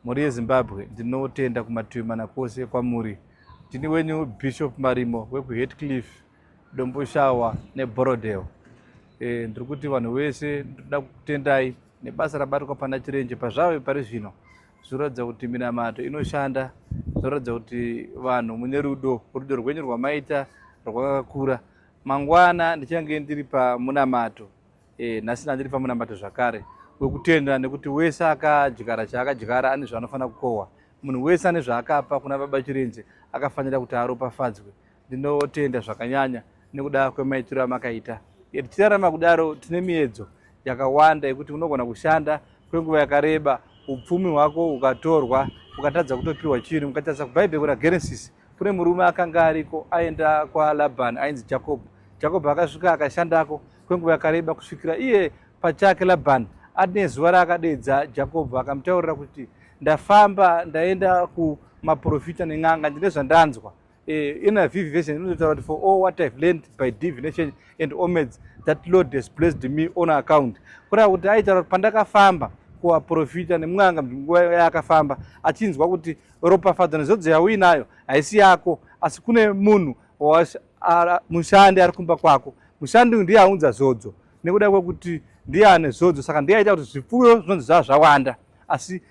Mhuri yeZimbabwe, ndinotenda kumativi mana kwose kwamuri. Ndini wenyu Bishop Marimo wekuHatcliffe, Domboshawa neBorrowdale. E, ndiri kuti vanhu vese ndinoda kutendai nebasa rabatwa pana Chirenje pazvave pari zvino. Zvinoratidza kuti minamato inoshanda, zvinoratidza kuti vanhu mune rudo, rudo rwenyu rwamaita rwakakura. Mangwana ndichange ndiri pamunamato e, nhasi ndandiri pamunamato zvakare wekutenda nekuti wese akadyara chaakadyara ane zvaanofanira kukohwa. Munhu wese ane zvaakapa kuna Baba Chirenje akafanira kuti aropafadzwe. Ndinotenda zvakanyanya nekuda kwemaitiro amakaita. E, tichirarama kudaro tine miedzo yakawanda yekuti unogona kushanda kwenguva yakareba upfumi hwako hukatorwa ukatadza kutopiwa chinhu. Mukatarisa kuBhaibheri kuna Genesis kune murume akanga ariko aenda kwaLabhani ainzi Jacob. Jacob akasvika akashandako kwenguva yakareba kusvikira iye pachake Labhani ane zuva raakadeedza Jacob akamutaurira kuti ndafamba ndaenda kumaprofita nen'anga ndine zvandanzwa. NIV version inotaura kuti for all what I've learned by divination and omens that Lord has blessed me on account. Kureva kuti aitaura kuti pandakafamba kuvaprofita nemwanga nguva yaakafamba achinzwa kuti ropafadzo nezodzo yauinayo haisi yako asi kune munhu mushandi ari kumba kwako. Mushandi uyu ndiye aunza zodzo nekuda kwekuti ndiye ane zodzo, saka ndiye aita kuti zvipfuyo zvinonzi zvava zvawanda, asi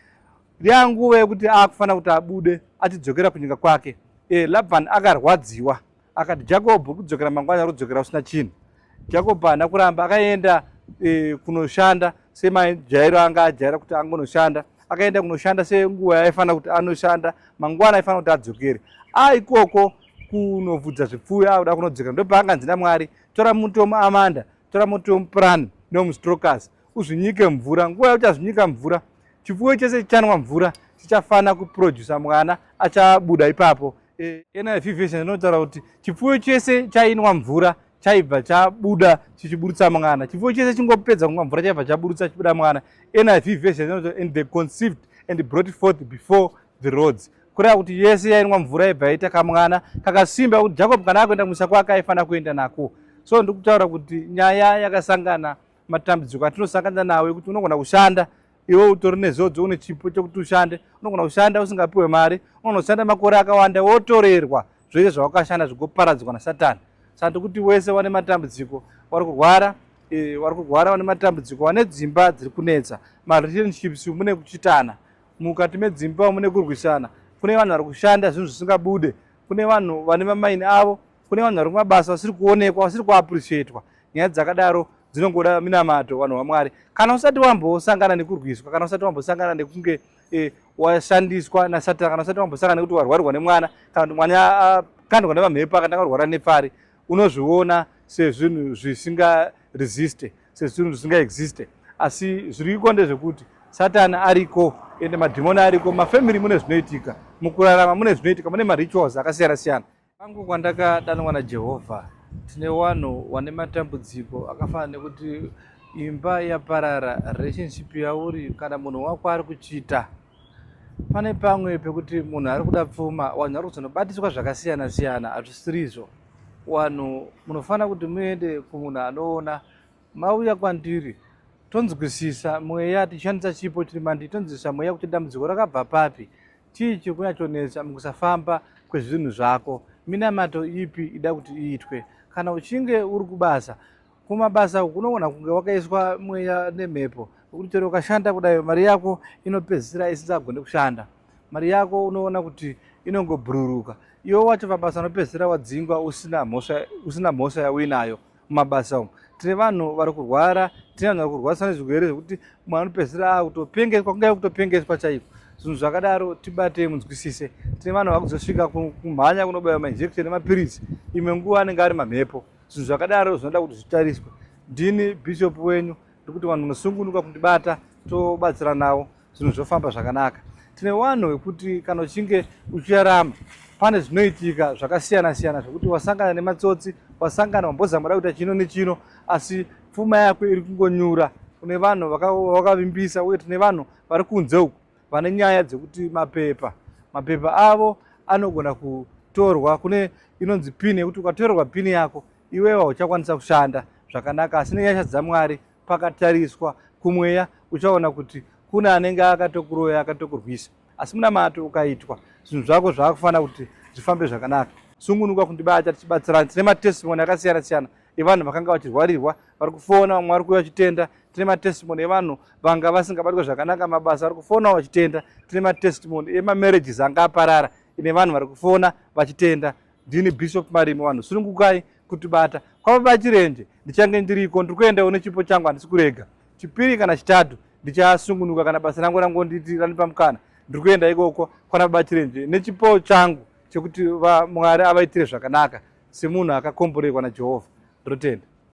yanguva yekuti akufanira kuti abude achidzokera kunyika kwake. Labhani akarwadziwa akati, Jacob kudzokera mangwana rudzokera usina chinhu. Jacob haana kuramba, akaenda kunoshanda semajairo anga ajaira kuti angonoshanda. Akaenda kunoshanda senguva yaaifanira kuti anoshanda, mangwana aifanira kuti adzokere. Aikoko kunovhudza zvipfuyo akuda kunodzokera, ndopaanganzi naMwari, tora muti wemuamanda, tora muti wemupurani newemustrokers uzvinyike mvura. Nguva yauchazvinyika mvura, chipfuyo chese chichanwa mvura chichafana kuprodusa mwana achabuda ipapo. NIV version inotaura kuti chipfuyo chese chainwa mvura chaibva chabuda chichiburutsa mwana. Chipfuyo chese chingopedza kunwa mvura chaibva chaburutsa chibuda mwana. NIV version inoti and they conceived and brought forth before the roads. Kureva kuti yese yainwa mvura yaibva yaita kamwana kakasimba kuti Jacob kana akuenda kumusha kwake aifanira kuenda nako. So ndikutaura kuti nyaya yakasangana matambudziko atinosangana nawo ekuti unogona kushanda iwe utori nezodzo, une chipo chekuti ushande, unogona kushanda usingapiwe mari, unogona kushanda makore akawanda wotorerwa zvese zvawakashanda zvigoparadzwa naSatani. Saka ndikuti wese wane matambudziko, vari kurwara, vari kurwara vane matambudziko, vane dzimba dziri kunetsa, marelationships mune kuchitana, mukati medzimba mune kurwisana, kune vanhu vari kushanda zvinhu zvisingabude, kune vanhu vane mamaini avo, kune vanhu vari kumabasa vasiri kuonekwa, vasiri kuappreciatwa. Nyaya dzakadaro dzinongoda minamato, vanhu vaMwari. Kana usati wambosangana nekurwiswa, kana usati wambosangana nekunge washandiswa naSatani, kana usati wambosangana nekuti warwarirwa nemwana, kana kuti mwana akandwa nemamhepo akatanga kurwara nepfari, unozviona sezvinhu zvisingaresiste, sezvinhu zvisingaexiste. Asi zviriko ndezvekuti Satani ariko ende madhimoni ariko. Mumafamily mune zvinoitika, mukurarama mune zvinoitika, mune marituals akasiyana siyana. Kwangu kwandakadanwa naJehovha, tine vanhu vane matambudziko akafanana nekuti imba yaparara, relationship yauri kana munhu wako ari kuchita. Pane pamwe pekuti munhu ari kuda pfuma, vanhu vari kuzonobatiswa zvakasiyana siyana, hazvisirizvo. Vanhu munofanira kuti muende kumunhu anoona, mauya kwandiri tonzwisisa mweya, tichishandisa chipo chiri mandiri, tonzwisisa mweya kuti dambudziko rakabva papi, chii chiri kunyatsonetsa mukusafamba kwezvinhu zvako, minamato ipi ida kuti iitwe. Kana uchinge uri kubasa, kumabasa uku unogona kunge wakaiswa mweya nemhepo wekuti chero ukashanda kudai mari yako inopedzisira isisagone kushanda. Mari yako unoona kuti inongobhururuka, iwe wacho pabasa unopedzisira wadzingwa usina mhosva yauinayo. Mumabasa umu tine vanhu vari kurwara, tine vanhu vari kurwarisa nezvirwere zvekuti mwana anopedzisira akutopengeswa, kungave kutopengeswa chaiko. Zvinhu zvakadaro tibatei munzwisise. Tine vanhu vakuzosvika kumhanya kunobaiwa mainjection nemapiritsi, imwe nguva anenge ari mamhepo. Zvinhu zvakadaro zvinoda kuti zvitariswe. Ndini bishop wenyu, ndikuti vanhu munosungunuka kundibata tobatsiranawo, zvinhu zvofamba zvakanaka. Tine vanhu vekuti kana uchinge uchirarama pane zvinoitika zvakasiyana siyana zvekuti wasangana nematsotsi, wasangana wambozama kuda kuita chino nechino, asi pfuma yako iri kungonyura. Kune vanhu vakavimbisa, uye tine vanhu vari kunze uku vane nyaya dzekuti mapepa avo anogona kutorwa. Kune inonzi pini yekuti ukatorerwa pini yako iwewe hauchakwanisa kushanda zvakanaka, asi nenyasha dzaMwari pakatariswa kumweya uchaona kuti Kune anenge akatokuroya, akatokurwisa, asi munamato ukaitwa, zvinhu zvako zvaakufanira kuti zvifambe zvakanaka. Sungunuka kundibata, tichibatsirana. Tine matestimony akasiyana siyana evanhu vakanga vachirwarirwa, vari kufona, vamwe vari kuuya vachitenda. Tine matestimony evanhu vanga vasingabatwe zvakanaka mabasa, vari kufonawo vachitenda. Tine matestimony emamarriages anga aparara, ine vanhu vari kufona vachitenda. Ndini Bishop Marimo. Vanhu, sunungukai kutibata kwababa Chirenje. Ndichange ndiriko, ndiri kuendawo nechipo changu, handisi kurega. Chipiri kana Chitatu ndichasungunuka, kana basa rangu rangonditi randipa mukana, ndiri kuenda ikoko kwana baba Chirenje nechipo changu chekuti Mwari avaitire zvakanaka semunhu akakomborerwa naJehovha. Ndinotenda.